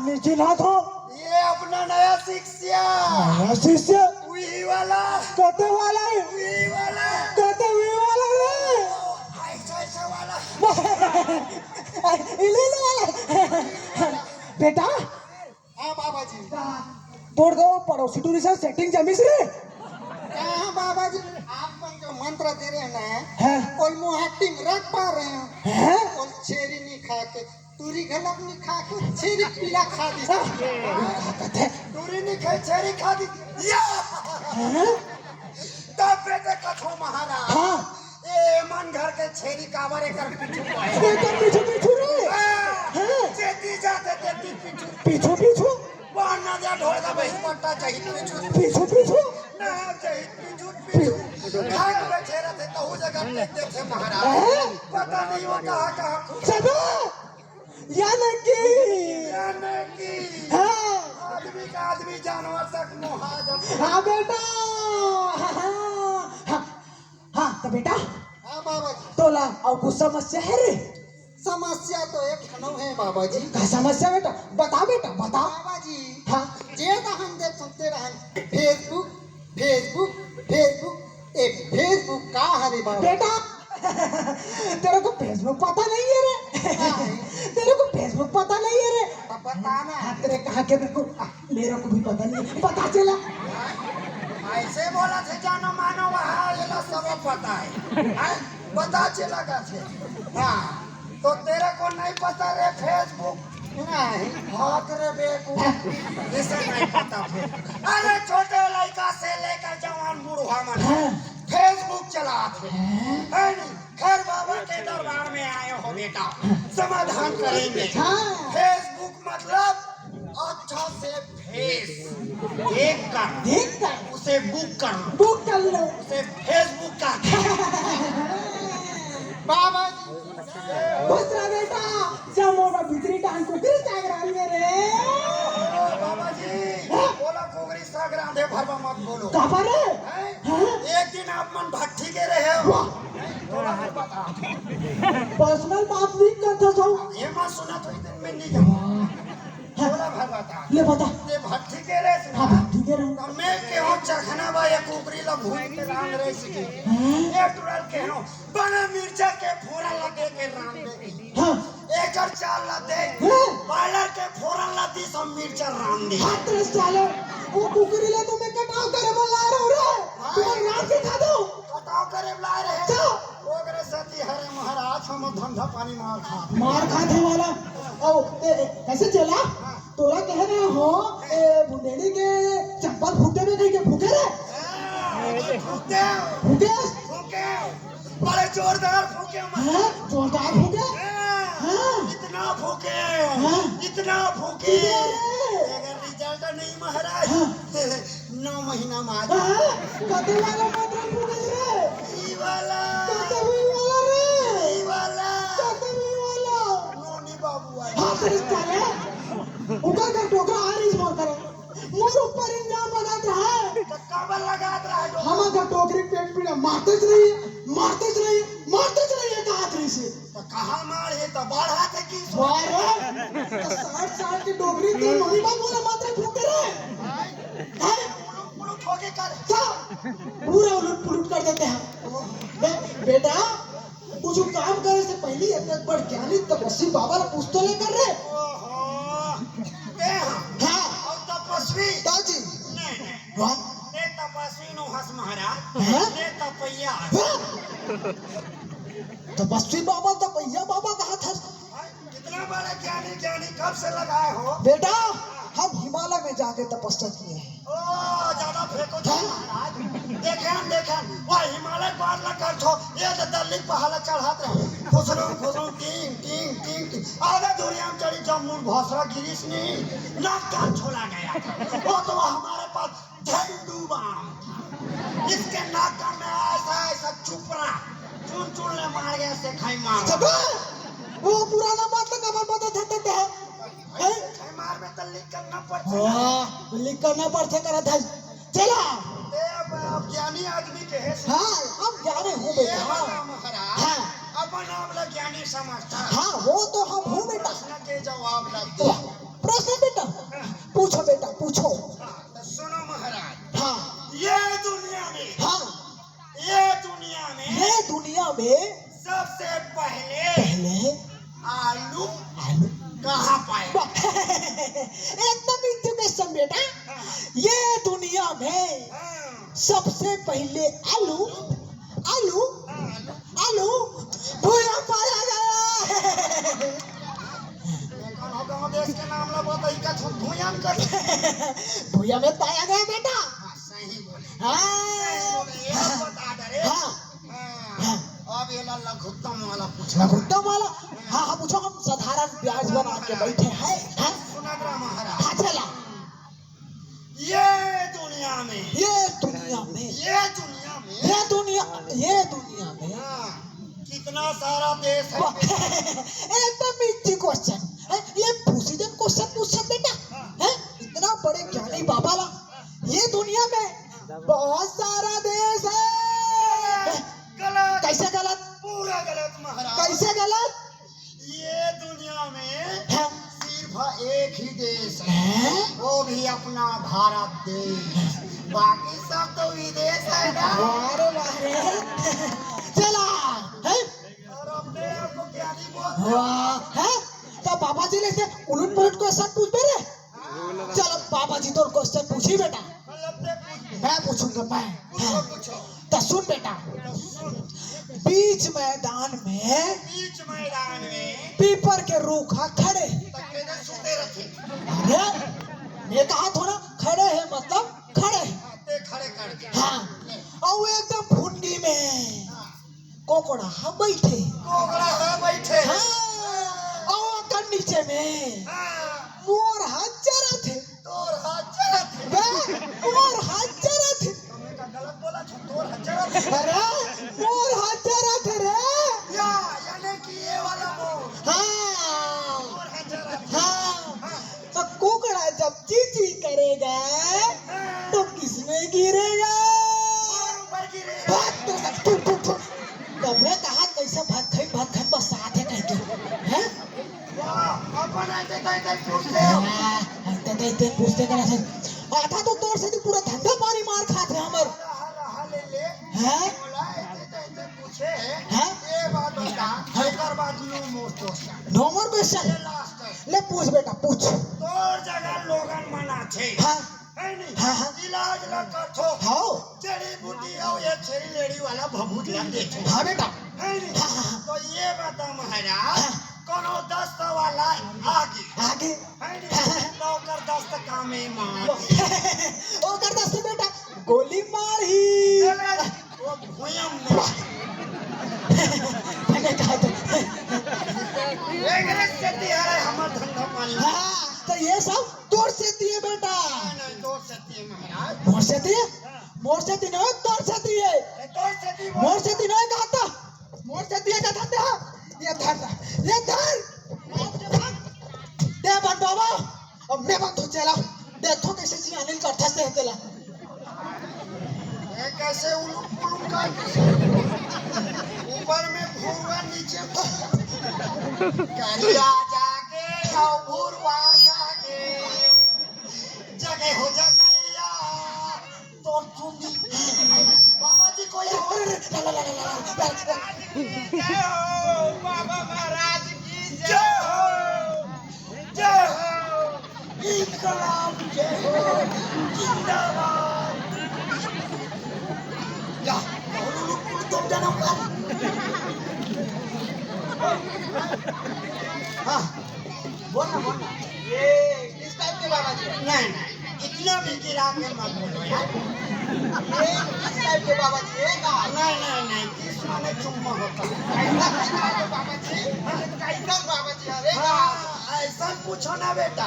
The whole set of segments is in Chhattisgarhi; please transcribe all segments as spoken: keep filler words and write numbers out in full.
नहीं चिन्हात हो। ये अपना नया शिष्य। नया शिष्य? उही वाला। कते वाला है? उही वाला। कते उही वाला रे? ऐसा, ऐसा वाला। इले, इले वाला। बेटा। हाँ बाबा जी। तोर तो पड़ोसी टूरी से setting जमिस रे। कहाँ बाबा जी, आप मन जो मंत्र दे रहे हैं ना, हाँ। ओल मोहा टिंगरत पा रहे हैं। हाँ? ओल छेरी नहीं खा के टूरी घलक नहीं खा के छेरी पीला खा दी। हाँ। टूरी नहीं खाए, छेरी खा दी। या! हाँ? तब बेटे कथो महाराज। हाँ। ए मन घर के छेरी काबर एकर पीछू पाए। एकर पीछू पीछू रे। हाँ। हाँ। जेती जाते तेती पीछू। पीछू पीछू। बाहर ना जा ढोल का बही पट्टा चाहिए पीछू। पीछू पीछू। ना चाहिए पीछू पीछू। खाए में छेरा थे तहू जगह देख देख से महाराज। हाँ। पता नहीं वो कहाँ कहाँ खुश। चलो। यानी कि यानी कि हाँ। आदमी का आदमी जानवर तक मोहा जाता। हाँ बेटा। हाँ, हाँ, हाँ, हाँ, तो बेटा। हाँ बाबा जी। तोला अउ कुछ समस्या है रे? समस्या तो एक ठनौ है बाबा जी। का समस्या बेटा? बता बेटा, बता। बाबा जी, हाँ। जे रहन दे सुनते रहन Facebook, Facebook, Facebook, ए Facebook का हरे बाबा? बेटा, तेरे को Facebook पता नहीं है रे। नहीं। तेरे को Facebook पता नहीं है रे। अब बताना। हाँ, तेरे कहाँ के मेरे को, आ, मेरे को भी पता नहीं है। पता चला। ऐसे बोला थे जानो मानो वहाँ, ये ला सब पता है। हैं? पता चला का थे? हाँ। तो तेरे को नहीं पता रे Facebook? नहीं। हाथ रे बेकूफ, इसे नहीं पता फिर। अरे छोटे लड़का से लेकर जवान बूढ़ा मन हाँ। Facebook चलात हे। हाँ। है नहीं? खैर बाबा के दरबार में आए हो बेटा, समाधान करेंगे। हाँ। Facebook मतलब अच्छा से face देख कर देख कर उसे book करना। Book कर लो। उसे Facebook का बाबा जी। खुश रह बेटा, जब मोर भीतरी डांग कुकरी साग रांधे रे। बाबा जी, हाँ? बोला कुकरी साग रांधे भरवा मत बोलो। काबर रे? हैं? हाँ? एक दिन आप मन भट्ठी के रहे हो। वाह। थोड़ा और बता। Personal बात नहीं करता था। ये मत सुना तो इतने में नहीं जाऊँ। हाँ। थोड़ा भर बता। ले बता। ये भट्ठी के रहे हाँ, भट्ठी के रहे। तो मैं के हो चखना बा ये कुकरी ला भून के रांध रहे सीखे। हाँ? ये टुरल के हो बड़ा मिर्चा के फोरन ला दे के रांध दे। हाँ। एकर चाल ला दे। हाँ। बॉयलर के फोरन ला दी सब मिर्चा रांध दे। हाथ रे साले, वो कुकरी ला तो मैं कटाव करे बर लाए रहो रे। हाँ। तुम रांध के खा दो। कटाव करे बर लाए रहे। तो ओकरे सेती हरे महाराज हम धंधा पानी मार खा। मार खा थे वाला। ओ, ए, ए, कैसे चला? हाँ। तोला कह रहे हो, ए, बुंदेली के चप्पल फूटे में नहीं के फूटे रे? हाँ, फूटे। फूटे? फूटे। बड़े जोरदार फूके मत। हाँ, जोरदार फूके? हाँ, हाँ। इतना फूके, हाँ। इतना फूके। कितना रे? अगर result नहीं महाराज, हाँ। नौ महीना में आ जाए। हाँ, कते वाला मात्रा फूके रे? ई वाला। कते ई वाला रे? ई वाला। कते ई वाला? नोनी बाबू आए। हाँ, तो इस साले, उनका घर डोकरा आ रही है, मार करे। मोर ऊपर इल्जाम लगात रहा है। तो काबर लगात रहा है डोकरा? हमार घर डोकरी पेट पीड़ा मारते च रही है, मारते च रही है, मारते च रही है, कहा रही से। तो कहाँ मार है, तो बाढ़ा थे की सो? बाढ़ है? तो साठ साल की डोकरी के नोनी बाबू वाला मात्रा फूके रे। भाई, हैं? उलट, उलट होके कर। क्या? पूरा उलट पुलट कर देते हैं। बे-, बेटा, कुछ काम करे से पहले एक, एक बार ज्ञानी तपस्वी बाबा ला पूछ तो ले कर रे। ओहो, ते हाँ। हाँ। और तपस्वी? ताजी। नहीं, नहीं। वाह। ते तपस्वी नो हस महाराज। हाँ? ते तपैया हस। हाँ। तपस्वी बाबा, तपैया बाबा कहा था? भाई, कितना बड़ा ज्ञानी, ज्ञानी कब से लगाए हो? बेटा, हम हिमालय में जाके तपस्या किए हैं। ओ, ज्यादा फेंको तो हाँ? महाराज। देखेन, देखेन, वो हिमालय पार न कर छो, ये तो दल्ली पहाड़ चढ़ात रहे। Khusru, Khusru, team, team, team, team. आधा दूरिया में चढ़ी जब मूल भौसरा गिरीश नहीं, नाक कान छोला गया था। वो तो हमारे पास झंडू बाम था। इसके नाक कान में ऐसा, ऐसा चुपरा, चुन चुन ले मार गया, से खाई मार। चुप! वो पुराना बात तो कमर बता था, तो है। हैं? खाई मार में तो लिख करना पड़ता। हाँ, लिख करना पड़ता करा था। चला। ए, अब, अब ज्ञानी आदमी के है। हाँ, अब ज्ञानी हूँ ये बेटा। वाला महाराज हाँ। अपन आप ला ज्ञानी समझता। हाँ, वो तो हम हूँ बेटा। प्रश्न के जवाब ला दे। वाह, प्रश्न बेटा। में हाँ। सबसे पहिले आलू, आलू, हाँ, आलू। आलू भुइयां पाया गया है। कौन हो गाँव देश के नाम ला बताई का छो भुइयां कर। भुइयां में पाया गया बेटा। हाँ, सही बोले। हाँ। सही बोले, ये बात बता दे रे। हाँ। हाँ। अब ये ला लघुत्तम वाला पूछो। लघुत्तम वाला? हाँ, हाँ, पूछो, हम साधारण ब्याज बना के बैठे हैं। हाँ? सुनत रहा महाराज। हाँ, चला। ये दुनिया में, ये दुनिया में, ये दुनिया में, ये दुनिया, ये दुनिया में हाँ, कितना सारा देश है? वाह, एकदम easy question। हैं? ये पूछी जब question पूछ सकते ना? हाँ। हैं? इतना बड़े ज्ञानी बाबा ला, ये दुनिया में बहुत सारा देश है। गलत, गलत। कैसे गलत? पूरा गलत महाराज। कैसे गलत? ये दुनिया में हाँ। सिर्फ एक ही देश है, हैं? वो भी अपना भारत देश, बाकी सब तो विदेश है ना। वाह रे, वाह रे। चला, हैं? और अपने आप को ज्ञानी बोल। वाह, हैं? तो बाबा जी ले से उलट पुलट question पूछ दे रे। चलो बाबा जी तो question पूछी बेटा। मैं पूछूंगा मैं। हाँ। तो सुन बेटा, बीच मैदान में, बीच मैदान में पीपर के रूख हा खड़े हे। अरे, मैं कहा थोड़ा खड़े हे, मतलब खड़े हे। हाँ, अउ एकदम फुंडी में कोकड़ा हा बैठे। कोकड़ा हा बैठे। हाँ, अउ ओकर नीचे में हाँ। मोर हा चरत हे। तोर हा चरत हे। बे, मोर हा चरत हे। तो मैं का गलत बोला छो, तोर हा चरत हे। अरे, मोर हा चरत हे रे। या, यानी कि ये वाला मोर। हाँ। मोर हा चरत हे। हाँ। हाँ। तो कोकड़ा जब चीं चीं करेगा, हाँ। तो किसमें गिरेगा? मोर ऊपर गिरेगा। भाग तो सब, तू, तू, तू। तब रे कहा कैसे भाग खाई, भाग खाई बस साथ है कहते। हैं? वाह, अपन ऐसे तो ऐसे पूछते हो। हाँ, ऐसे तो ऐसे पूछते करा से। आधा तो तोर से तो पूरा धंधा पानी मार खात हे हमर। हाँ, हाँ, हाँ, ले, ले। हैं? बोला, ऐसे तो ऐसे पूछे हैं। हैं? ये बात बता, हाँ। एकर बाद no more question। No more question? ये last है। ले पूछ बेटा, पूछ। तोर जगह लोगन मन आथे। हाँ। है नहीं? हाँ, हाँ। इलाज ला करथो। हाँ। जड़ी बूटी अउ ये छेरी लेड़ी वाला भभूत ला देथो। हाँ बेटा। है नहीं? हाँ, हाँ, हाँ। तो ये बता महाराज, हाँ। कोनो दस्त वाला आगे। आगे। है नहीं? हाँ, हाँ। तो ओकर दस्त कामे मार। ओकर दस्त बेटा गोली मारही। वो भुइयां में। मैंने कहा तो। एकरे सेती हरे हमर धंधा पानी। हाँ, तो ये सब तोर सेती हे बेटा। नहीं, नहीं, तोर सेती हे महाराज। मोर सेती हे? हाँ। मोर सेती नहीं, तोर सेती हे। ए, तोर सेती बोल। मोर सेती नहीं कहा था। मोर सेती हे कहा था। ये धर, ये धर। दे बन बाबा। अब मैं बंद हो चला। देखो कैसे जी अनिल करथस ते तेला। ये कैसे उलुक पुलुक का, ऊपर में भुरवा, नीचे करिया जागे और भुरवा जागे, जगे हो जगैया। तो चुंदी बाबा जी को ये जय हो बाबा महाराज की जय हो। जय हो। इंकलाब जय हो। जिंदाबाद। या, उलुक पुलुक तुम जानो का? हाँ, बोल ना, बोल ना। ये किस टाइप के बाबा जी हैं? नहीं, नहीं, इतना भी गिरा के मत बोलो यार। ये किस टाइप के बाबा जी हैं का? नहीं, नहीं, नहीं, किस माने चुम्मा होता है। ऐसा कैसा है बाबा जी? कैसा बाबा जी? अरे हाँ, ऐसा पूछो ना बेटा,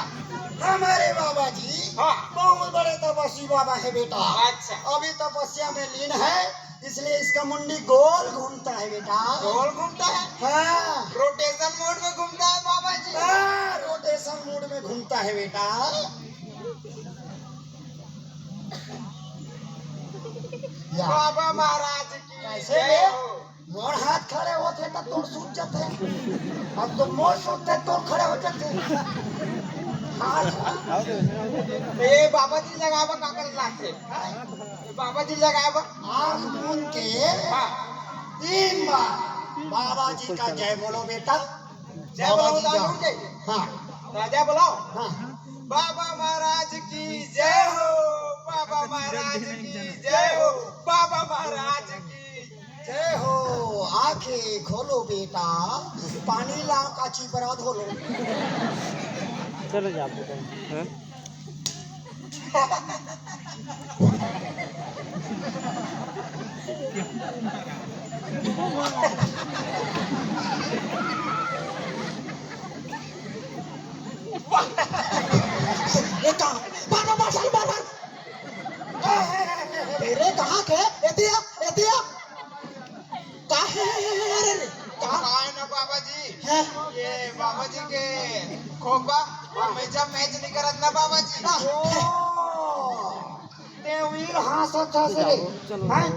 हमारे बाबा जी हाँ। बहुत बड़े तपस्वी बाबा है बेटा। अच्छा। अभी तपस्या में लीन है, इसलिए इसका मुंडी गोल घूमता है बेटा। गोल घूमता है? हाँ। Rotation mode में घूमता है बाबा जी। हाँ, rotation mode में घूमता है बेटा। या। बाबा महाराज की कैसे जय हो। मोर हाथ खड़े होथे त तोर सूत जथे, अब तो मोर सूतथे तोर खड़े हो जथे। हाथ ए बाबा जी लगावा का कर लागथे? ए बाबा जी लगावा। आँख मूंद के हाँ। तीन बार बाबा जी का जय बोलो बेटा। जय बाबा बोलो जी दाऊ जाओ। जी। हाँ। राजा बोलो। हाँ। बाबा महाराज की जय हो। बाबा महाराज की जय हो। बाबा महाराज की जय हो। आंखें खोलो बेटा, पानी लाओ, काची बरात होलो। चलो जा बेटा। हाँ? ये कहाँ? मारो, मार, मार, मार। तेरे कहाँ के? एतिया, एतिया। का है रे? का? का है ना बाबा जी? हैं? ये बाबा जी के खोपा, हमेशा मैच नहीं करत ना बाबा जी। हाँ। ओ, ते वीर हाँ सोचा से रे। चलो, चलो। हैं?